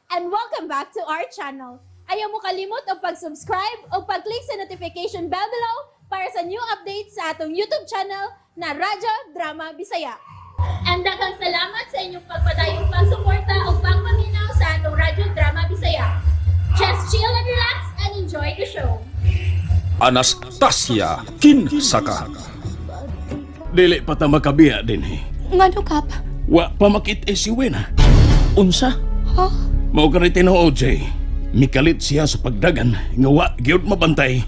And welcome back to our channel. Ayaw mo kalimot og pag-subscribe o pag-click sa notification bell below para sa new updates sa atong YouTube channel na Radyo Drama Bisaya. And daghang salamat sa inyong pagpadayong pagsuporta o pagpaminaw sa atong Radyo Drama Bisaya. Just chill and relax and enjoy the show. Anastasia Kinsaka. Dili pa ta makabiya din eh. Ngano, Kap? Wa pa makit eh si Wena. Unsa? Ha? Mao ka rin tinuod, Jay. Mikalit siya sa pagdagan nga wa gyud mabantay.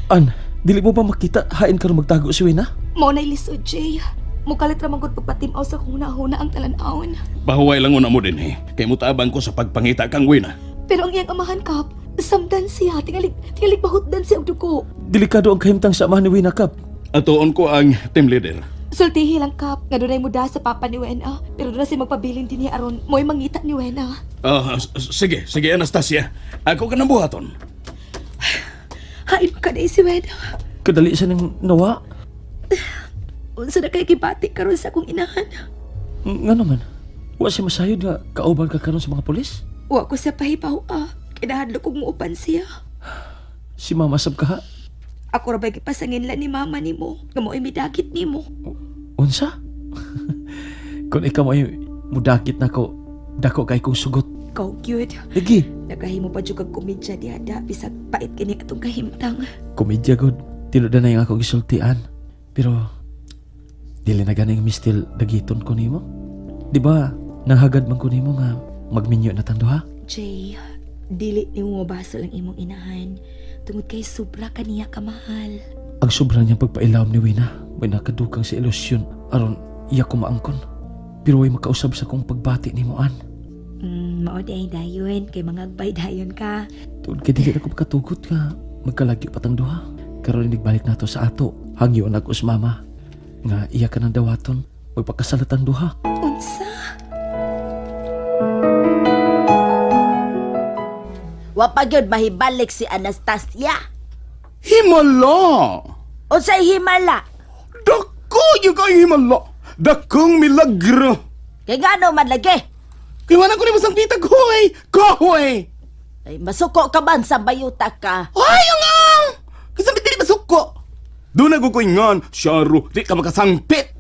An, dili mo ba makita hain karon magtago si Wena? Mao na ilisod, Jay. Mukalit ra man gud pagpatimaw sa kung huna-huna ang talan-awon. Bahuway lang una mo din eh. Kay mutabang ko sa pagpangita kang Wena. Pero ang iyang amahan, Kap, samdan siya. Tingalig, tingalig bahutdan siya og dugo. Delikado ang kahimtang sa amahan ni Wena, Kap. Atuon ko ang team leader. Sultihi lang, Kap, nga dunay muda sa papa ni Wena. Pero doon na siya magpabilin din niya aron mo'y mangita ni Wena. Ah, sige, sige Anastasia. Ako ka nang buhaton. Hain mo ka na si Wena. Kadali siya ng nawa. Unsa na kay gibati karon sa akong inahan. Nga naman, wa siya masayod nga kauban ka karon sa mga pulis? Wa ko sa pahibaw ah. Kinahadlok kog muupan siya. Si mama sab ka ha? Ako ra ba gipasanginlan ni mama nimo nga mo'y midakit nimo. Unsa? Kung ikaw ay mudakit nako, dako kay kong sugot. Ikaw gyud. Lagi, Nagahimo pa jud kag komedya diada bisag pait kini atong kahimtang. komedya god. Tinuod na yung ako gisultian. Pero dili na ganing mistil dagiton ko nimo. Di ba, nanghagad man ko nimo nga magminyo na tang duha? Jay, dili nimo mabasol ang imong inahan tungod kay sobra kaniya kamahal. Ang sobra niyang pagpailawom ni Wina, may nakadukang sa ilusyon aron iya ko maangkon. Pero way makausab sa kong pagbati ni Moan. Mao di ay dayon kay mangagbay dayon ka. Tuod kay dili na ko makatugot nga magkalagyo patang duha. Karon nagbalik nato sa ato, hangyo na ako sa mama nga iya ka nang dawaton, magpakasalatan duha. Unsa? Wa pa gyud mahibalik si Anastasia. Himala! Unsay himala? Dako yung kay himala! Dakong milagro! Kay ngano man lagi? Kay wala ko ni masangpita koy! Koy! Ay masuko ka man sa bayuta ka. Ay, ang ang! Kasi dili masuko! Doon ako ko ingon, Sharo, di ka makasangpit!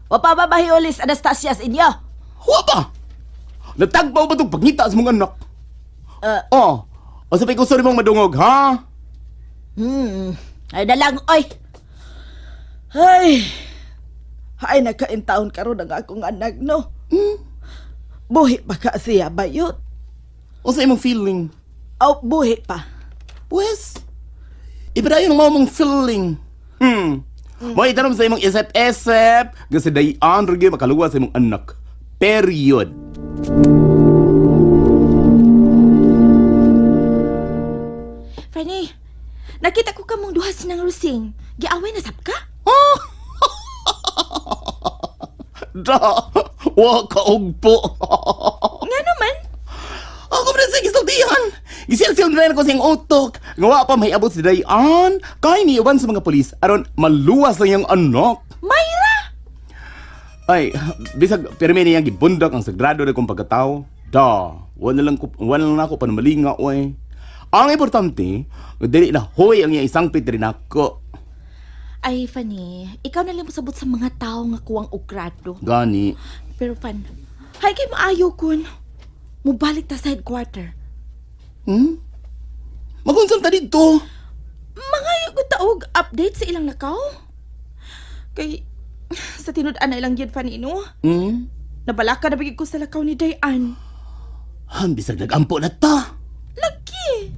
Wa pa ba mahiulis Anastasia sa inyo? Wa ba? Natagbaw ba itong pagngita sa mong anak? Oh, o sa ko sorry mong madungog, ha? Ay na lang oy. Ay, ay nakaintaon karon ang akong anak, no? Buhi pa ka siya, bayot. O sa imong feeling? Aw, buhi pa. Pwes, ipadayon ang mao mong feeling. Mo itanom sa imong isip-isip, kasi dayan rin makaluwa sa imong anak. Period. Fanny, nakita ko kamong duha sinang Rusing. Giaway na sab ka? Da, wa ka ugpo. Ngano man? Ako pa rin sa gisultihan. Gisil-sil na rin ako sa iyang utok. Nga wa pa may abot si Dayan. Kaya ni uban sa mga polis aron maluwas ang iyang anak. Mayra! Ay, bisag pirmi niyang gibundak ang sagrado na kong pagkatao. Da, wala lang ko, wala lang ako panamalinga oy. Ang importante, dili na hoy ang iyang isang rin ako. Ay, Fanny, ikaw na lang mosabot sa mga tao nga kuwang og grado. Gani. Pero Fan, hay kay maayo kun. Mubalik ta sa headquarter. Magunsam ta dito. Mga ko taog update sa ilang lakaw. Kay sa tinud-an na ilang gyud Fanny no. Nabalaka na bigid ko sa lakaw ni Dayan. Han, bisag nagampo na ta. Lagi.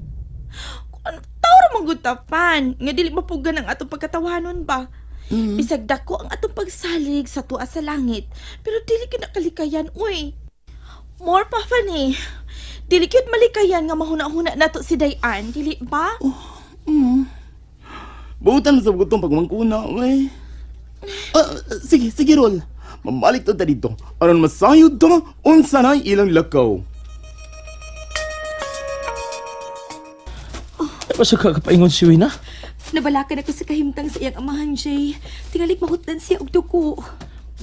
Kung ano, tao ra man gud ta Fan, nga dili mapugan ang atong pagkatawanon ba. Bisag dako ang atong pagsalig sa tuwa sa langit, pero dili gyud nakalikayan uy. More pa Fanny. Dili gyud malikayan nga mahuna-huna nato si Dayan, dili ba? Butan sa gutong pagmangkuna, oy. Ah, sige, sige, Rol. Mamalik ta dito. Aron masayod ta, unsa na ilang lakaw. Basta ka kapaingon si Wena. Nabalakan ako sa kahimtang sa iyang amahan, Jay. Tingalig mahutdan siya og dugo.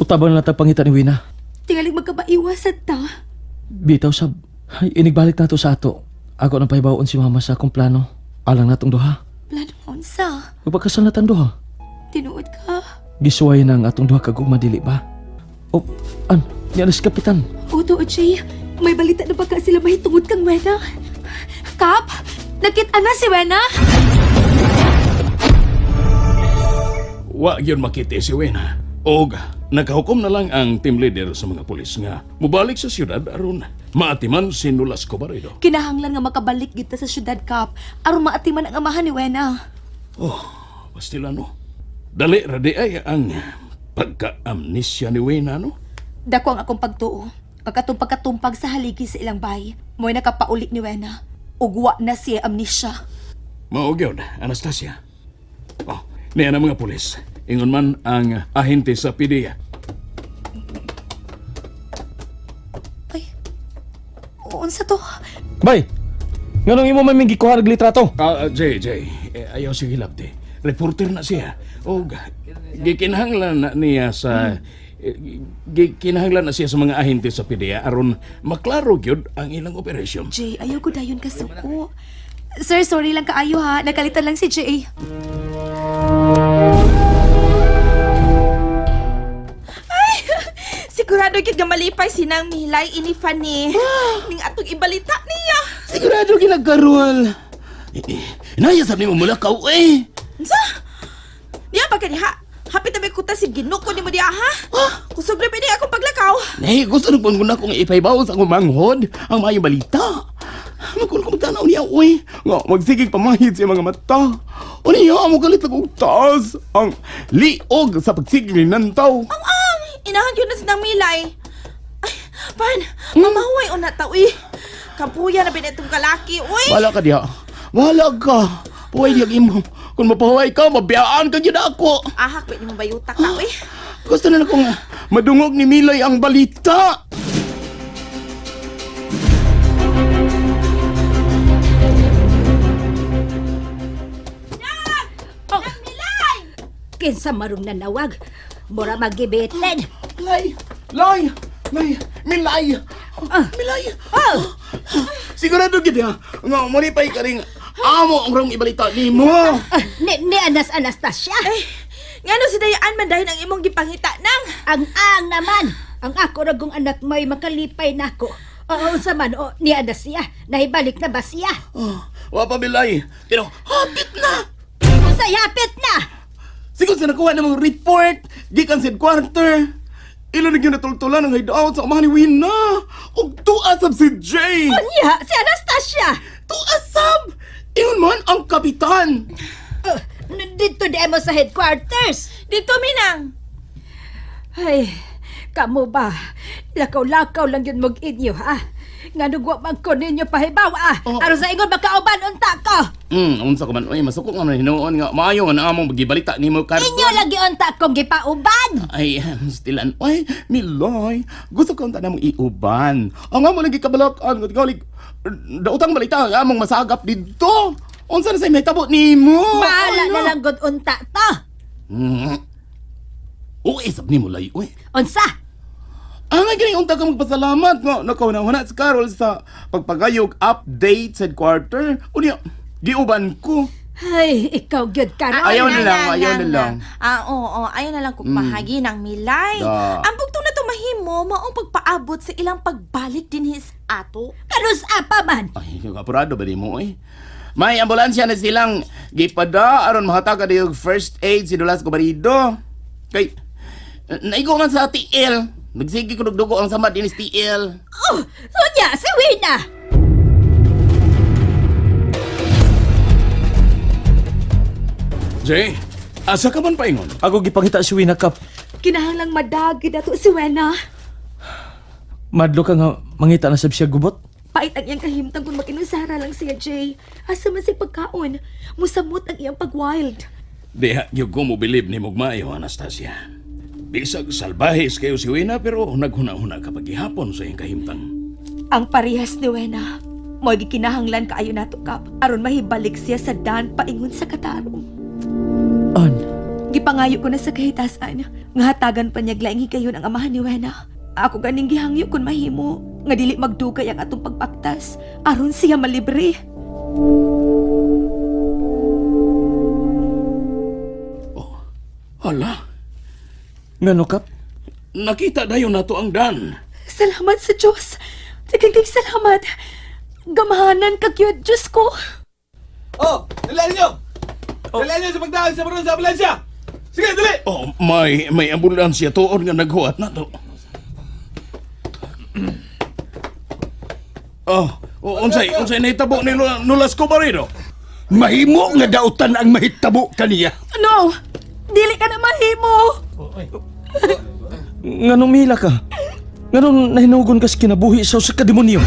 Utabang na lang tag pangita ni Wena. Tingalig magkabaiwasan ta. Bitaw sab. Ay, inigbalik na to sa ato. Ako nang pahibaon si mama sa akong plano. Alang natong duha. Plano nga unsa? Magpakasal na tang duha. Tinuod ka. Gisuway na ang atong duha kag ugma dili ba? O, an, ni alas kapitan. O tuod, Jay. May balita na ba ka sila mahitungod kang Wena? Kap! Nakita na si Wena? Wa gyud makita si Wena. Og nakahukom na lang ang team leader sa mga pulis nga mubalik sa syudad aron maatiman si Nolasco Barredo. Kinahanglan nga makabalik gid ta sa syudad, Kap. Aron maatiman ang amahan ni Wena. Oh, pastila no. Dali ra di ay ang pagka-amnesia ni Wena no. Dako ang akong pagtuo. Pagkatong pagkatumpag sa haligi sa ilang bay, mo'y nakapauli ni Wena. Ugwa na siya amnesia. Mao gyud, Anastasia. Oh, niya na mga pulis. Ingon man ang ahente sa PDEA. Ay, unsa to? Bay! Nganong imo man gikuha og litrato? Ah, Jay, Jay, eh, ayaw siya gilabti. Reporter na siya. Og gikinahanglan na niya sa eh, gikinahanglan na siya sa mga ahente sa PDEA aron maklaro gyud ang ilang operasyon. Jay, ayaw ko dayon kasuko. Sir, sorry lang kaayo ha. Nakalitan lang si Jay. Sigurado gyud nga malipay sinang Milay ini Fanny. Ning atong ibalita niya. Sigurado ginagkarol. Naya sabi mo mula ka, eh. Unsa? Diya ba kaniha? Hapit na may kuta si Ginuko nimo diya ha? Kusog na pwede akong paglakaw. Nay, gusto na pong guna kong ipahibaw sa akong manghod ang maayong balita. Magkulo ko magtanaw niya, uy. Nga, magsigig pamahid sa mga mata. O niya, mo galit lang og taas. Ang liog sa pagsigig ni Nantaw. Ang ang inahan yun na sinang Milay. Ay, Pan, mamahuay o na ta uy. Kapuya na binitong kalaki uy. Wala ka diha. Wala ka. Puway diha imo. Kung mapahuway ka, mabiyaan ka gyud ako. Ahak pwede mo bayuta ka uy. Gusto na lang kong madungog ni Milay ang balita. Kinsa marong nanawag, mura magibitin. Lay! Lay! Lay! Milay! Milay! Oh, Sigurado gid ha. Nga molipay ka ring amo ang rong ibalita nimo. ah, ni Anas Anastasia. Eh, ngano si Dayan man dahil ang imong gipangita nang. Ang ang naman, ang ako ra kong anak may makalipay nako. Oo, unsa man o ni Anas siya, nahibalik na ba siya? Oh, wa pa Milay. Pero hapit na. Unsay hapit na? Siguro sa nakuha namang report gikan sa headquarter. Ilo na gyud natultulan ang hideout sa amahan ni Wina. Ug tuwa sab si Jay. Unya, si Anastasia. Tuwa sab. Ingon man ang kapitan. Uh, dito di mo sa headquarters. Dito minang. Ay, kamo ba? Lakaw-lakaw lang yun mag inyo, ha? Nga nugwa man ko ninyo pahibaw, ah. Oh. Aron sa ingon makauban unta ko. Unsa ka man oy, masuko nga man hinuon nga maayo nga na among gibalita nimo karon. Inyo lagi unta kong gipauban. Ay, stilan. Oy, Miloy, gusto ko unta namong iuban. Ang amo lagi kabalak-an, galig dautang balita ang among masagap didto. Unsa na say mahitabo nimo? Bahala na lang gud unta to. Uy, sab nimo lay, uy. Unsa? Ang ganing unta ka magpasalamat nga nakauna-una si Carol sa pagpagayog update sa headquarter. Unya, giuban ko. Ay, ikaw gyud karon. Ayaw na lang, ayaw na lang. Ah, oo, ayaw na lang kung pahagi ng Milay. Da. Ang bugtong na tumahimo, maong pagpaabot sa ilang pagbalik din his ato. Kanus apa man? Ay, apurado ba nimo oy? May ambulansya na silang gipada aron mahatagan yung first aid si Dulas Cobarido. Kay naigo man sa TL. Nagsige ko dugdugo ang sama din sa TL. Oh, unya si Wina. Jay, asa ka man paingon? Ako gipangita si Wina Kap. Kinahanglang madagi dato si Wena. Madlo ka nga mangita na sab siya gubot. Pait ang iyang kahimtang kung makinusara lang siya, Jay. Asa man siya pagkaon. Musamot ang iyang pag-wild. Diha gyud ko mo believe ni Mugmayo, Anastasia. Bisag salbahis kayo si Wena pero naghuna-huna ka paghihapon sa iyang kahimtang. Ang parehas ni Wena. Mo'y gikinahanglan kaayo nato, Kap. Aron mahibalik siya sa dan paingon sa katarong. An, Gipangayo ko na sa kahitasan. Nga hatagan pa niya laing higayon ang amahan ni Wena. Ako ganing gihangyo kung mahimo. Nga dili magdugay ang atong pagbaktas aron siya malibre. Hala, Ngano, Kap? nakita dayon nato ang Dan. Salamat sa Diyos. Daghang kay salamat. Gamahanan ka gyud, Diyos ko. Oh, dalian niyo! Dalian niyo sa pagdaan sa baron sa ambulansya! Sige, dali! Oh, may ambulansya tuon nga naghuwat na to. Oh, unsay nahitabo ni Nolasco Barredo? Mahimo nga dautan ang mahitabo kaniya. No! Dili ka na mahimo. Nganong mila ka? Nganong nahinugon ka sa kinabuhi sa usa ka demonyo?